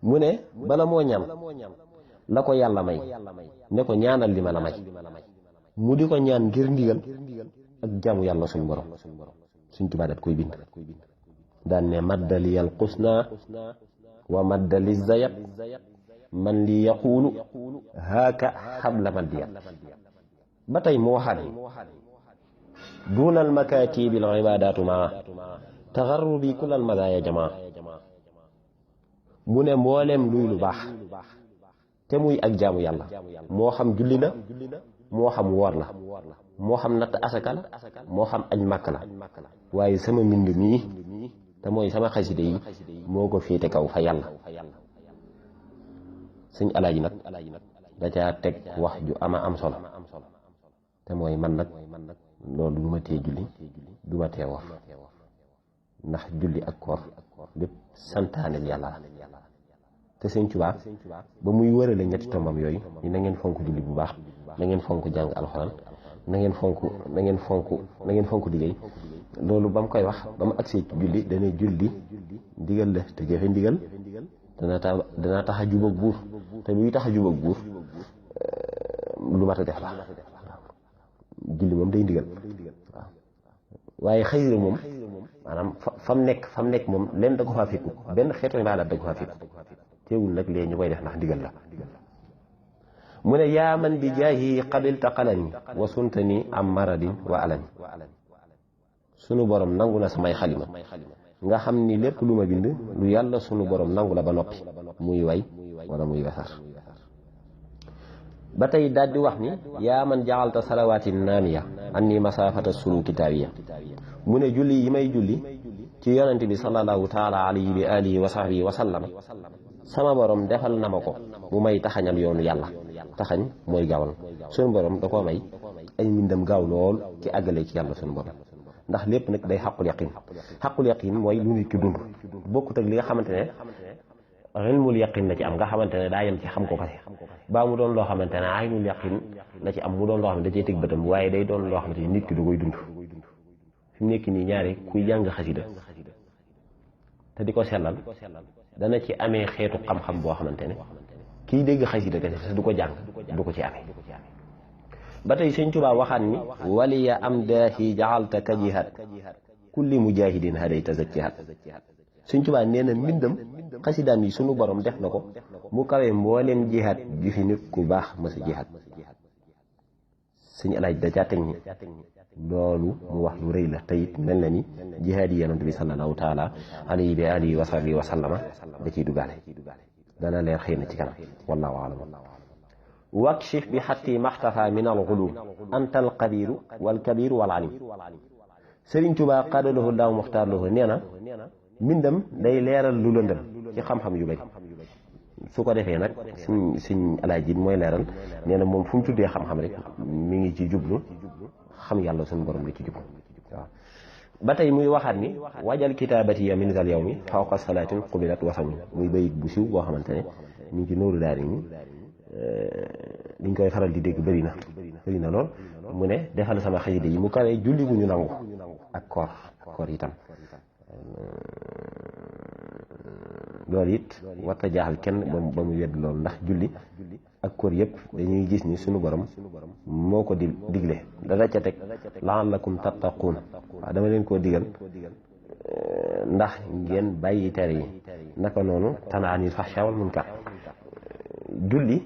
mu ne bala moo ñaan la ko yàlla may ne ko ñaanal li ma la may mu di ko ñaan ngir ndigal ak jaamu yàlla suñ borom suñ Tuubaa dat koy bind daan ne maddaliyal xusna wa maddali zayat man li yaquulu haaka xabla maddiyat ba tey mu waxaat ni duunal makaatibil ibaadaatu maa taxarrubi kullal madaaya jamaa mu ne mbooleem luy lu baax te muy ak jaamu yàlla moo xam julli la moo xam woor la moo xam natt asaka la moo xam aj màkk la waaye sama mbind mii te mooy sama xaside yi moo ko féete kaw fa yàlla sëñ alaaji nag da caa teg wax ju am solo te mooy man nag loolu du ma tee julli du ma tee woor ndax julli ak koor lépp santaane yàlla la te sëñ Tuubaa ba muy wërale ñetti tombam yooyu ni na ngeen fonk julli bu baax na ngeen fonk jàng alxuraan na ngeen fonk liggéey loolu ba mu koy wax ba mu agsee ci julli dana julli ndigal la te jëfe ndigal dana tax a jubóog buur te luy tax a jubóog buur lu mat a def la julli moom day ndigal waaw waaye xëyra moom maanaam fam nekk moom leen da ko faa fekku benn xeetu ibaadaat da ko faa fekku teewul nag léegi ñu koy def ndax ndigal la mu ne yaa man bi jaahi qabilta qalami wa suntani am maradin wa alami sunu borom nangu na samay xalima nga xam ni lépp lu ma bind lu yàlla sunu borom nangu la ba noppi muy way wala muy wesar ba tey daal di wax ni yaa man jaxalta salawaati naamiya anni masaafata suluki taawiya mu ne julli yi may julli ci yonente bi sallallahu taala alayhi bi alihi wa sahbihi wa sallam sama borom defal na ma ko mu may taxañal yoonu yàlla taxañ mooy gaawal sunu borom da koo may ay mbindam gaaw lool ci àggale ci yàlla sunu borom ndax lépp nag day xaqul yaqin mooy lu nit ki dund bokkut ak li nga xamante ne ilmul yaqin la ci am nga xamante ne daa yem ci xam ko kase baa mu doon loo xamante ne aynul yaqin la ci am mu doon loo xam ne da cee teg bëtam waaye day doon loo xamante ne nit ki da koy dund fi mu nekk nii ñaari kuy jàng xasida te di ko sellal dana ci amee xeetu xam-xam boo xamante ne kiy dégg xasida kese du ko jàng du ko ci amee ba tey sëñ Tuubaa waxaat ni waliya am daahi jaxalta ka jihaad kulli mujahidin hadayta zakkihaat sëñ Tuubaa nee na mbindam xasidaam yi sunu borom def na ko mu kawee mbooleem jihaad ju fi nit ku baax mësa jihaad sëñ alaaj da caa teg ni loolu mu wax lu rëy la te it mel na ni jihaad yi yonent bi sallallahu taala alayhi bi alihi wa sahbihi wa sallama da ciy dugaale dana leer xëy na ci kanam wallahu alam wakshif bi xatti maxtafa min alxulum anta alqadiru walkabiru walalim Sëriñ Tuubaa qaadalahu laahu muxtaar lahu nee na mbindam day leeral lu lëndëm ci xam-xam yu bari su ko defee nag suñ alaaji mooy leeral nee na moom fu mu tuddee xam-xam rek mi ngi ci jublu xam yàlla suñu borom li ci jublu waaw ba tey muy waxaat ni wajal kitaabati ya min zal yawmi fawqa salaatin qubilat wasami muy bayit bu siw boo xamante ne mi ngi ci nóoru daari ni liñ koy faral di dégg bëri na lool mu ne defal sama xasida yi mu kawee julli gu ñu nangu ak koor itam loolu it warta jaaxal kenn ba mu wedd loolu ndax julli ak koor yëpp dañuy gis ni sunu borom moo ko digle dara ca teg la'allakum tattaquun waaw dama leen koo digal ndax ngeen bàyyi tere yi naka noonu tanhaanil fahshaa'i wal munkar julli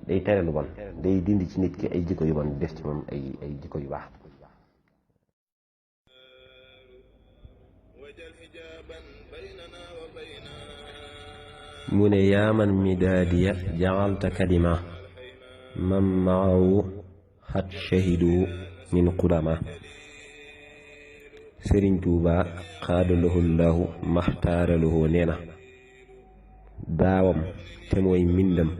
day tere lu bon day dindi ci nit ki ay jikko yu bon def ci moom ay jikko yu baax mu ne yaaman midaadiya jaxalta kalima man maawu xat shahidu min qudama Sëriñ Tuubaa xaadalahu llahu maxtaaralahu nee na daawam te mooy mbindam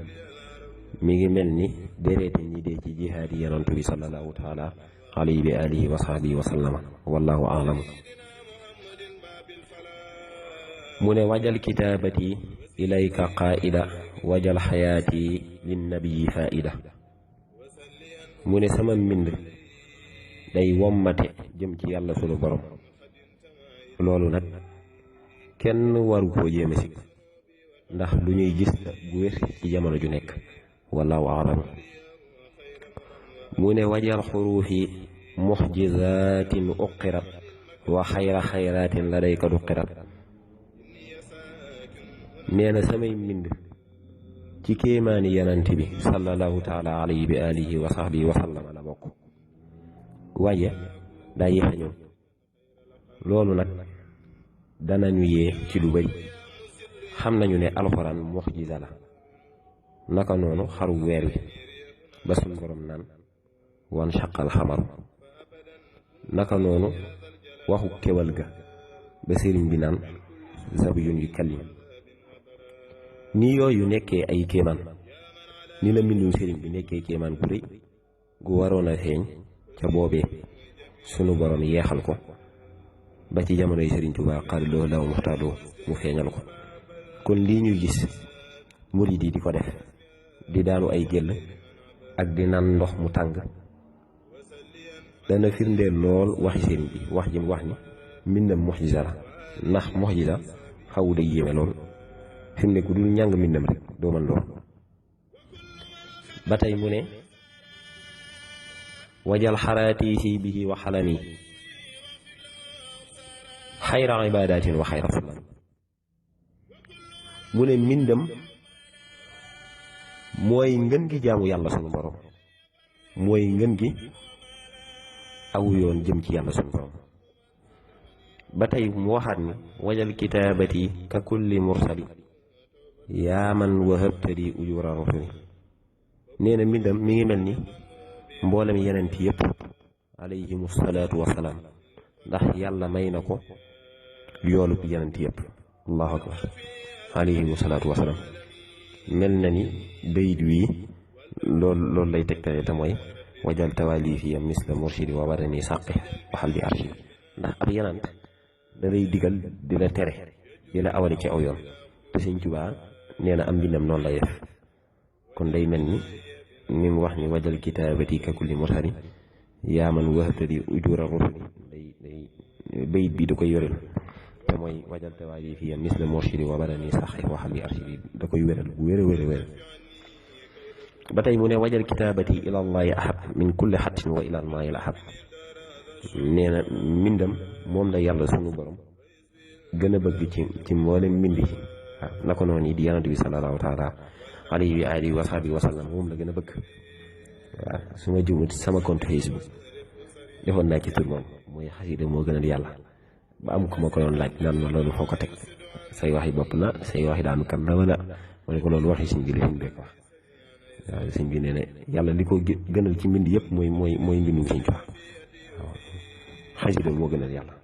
mi ngi mel ni dereete ñi dee ci jihaad yi yonent bi sallallahu taala alayhi bi alihi wa sahbihi wa sallama wallahu a'lam mu ne wajal kitaabati ilayka qaa'ida wajal xayaati linnabiyi faa'ida mu ne sama mbind day wommate jëm ci yàlla sunu borom loolu nag kenn waru koo jéeme si ndax lu ñuy gis bu wér ci jamono ju nekk wallahu a'lam. mu ne wajal xuruufi muxjizaatin uqirat wa xayra xayraatin la dayka duqirat. nee na samay mbind ci kéemaani yanant bi sallallahu taala alayhi bi alihi wa sahbihi wa sallama la bokk, waaye daa yéex a ñëw. loolu nag danañu yee ci lu bari. xam nañu ne alxuraan muxjiza la, naka noonu xaru weer wi ba suñ borom naan wan shaqal xamaru, naka noonu waxu kewal ga ba sëriñ bi naan zabiyun yu kallim. ni yooyu nekkee ay kéemaan, ni la mbindum sëriñ bi nekkee kéemaan gu rëy gu waroon a feeñ ca boobee sunu borom yeexal ko ba ci jamonoy sëriñ Tuubaa xaadaloo law muxtaadoo mu feeñal ko. kon lii ñuy gis murid yi di ko def, di daanu ay jël ak di naan ndox mu tàng, dana firndeel lool waxi sëriñ bi wax ji mu wax ni mbindam muxjiza la. ndax muxjiza xawu day yéeme lool, fi mu ne ku dul ñàng mbindam rek doo mën lool. ba tey mu ne wajal xaraati fi bihi wa xalami xayra ibadatin wa xayra sunan. mu ne mbindam mooy ngën gi jaamu yàlla sunu borom, mooy ngën gi aw yoon jëm ci yàlla sunu borom. ba tey mu waxaat ni wajal kitaabati ka kulli mursali yaa man wahabtali ujura rusuli. nee na mbindam mi ngi mel ni mboolem yeneen fi yëpp alayhimu salaatu wasalaam, ndax yàlla may na ko yoolub yeneen fi yëpp. allahu akbar, alayhimu salaatu wasalaam. mel na ni bayit wi loolu lay tegtale te mooy wajal tawali fi misla murshidi wa barani sàqi waxal di arshidi. ndax ab yenant da lay digal di la tere di la awale ci aw yoon, te Sëñ Tuubaa nee na am mbindam noonu lay def. kon day mel ni mu wax ni wajal kitaabati ka kulli mursali yaa man wahabtali ujura rusuli, day bayit bi da koy yoreel te mooy wajal tawali fi misla murshidi wa barani sàqi waxal di arshidi, da koy wéral bu wér a wér. ba tey mu ne wajal kitaabati ila llahi ahab min kulli xattin wa ila llahi ahab. nee na mbindam moom la yàlla sunu borom gën a bëgg ci mboolem mbind yi. waaw naka noonu yi di yonent bi sallallahu taala alayhi wa alihi wa sahbihi wa sallam moom la gën a bëgg. waaw su ma jumut sama compte Facebook defoon naa ci tur moom mooy xasida moo gënal yàlla. ba am ku ma ko doon laaj naan ma loolu foo ko teg, say waxi bopp la, say waxi daanu kan la wala ma ne ko loolu waxi sëñ bi la sëñ bi wax. waaw sëñ bi nee na yàlla li ko gënal ci mbind yëpp mooy mbindum Sëñ Tuubaa. waaw xasida moo gënal yàlla.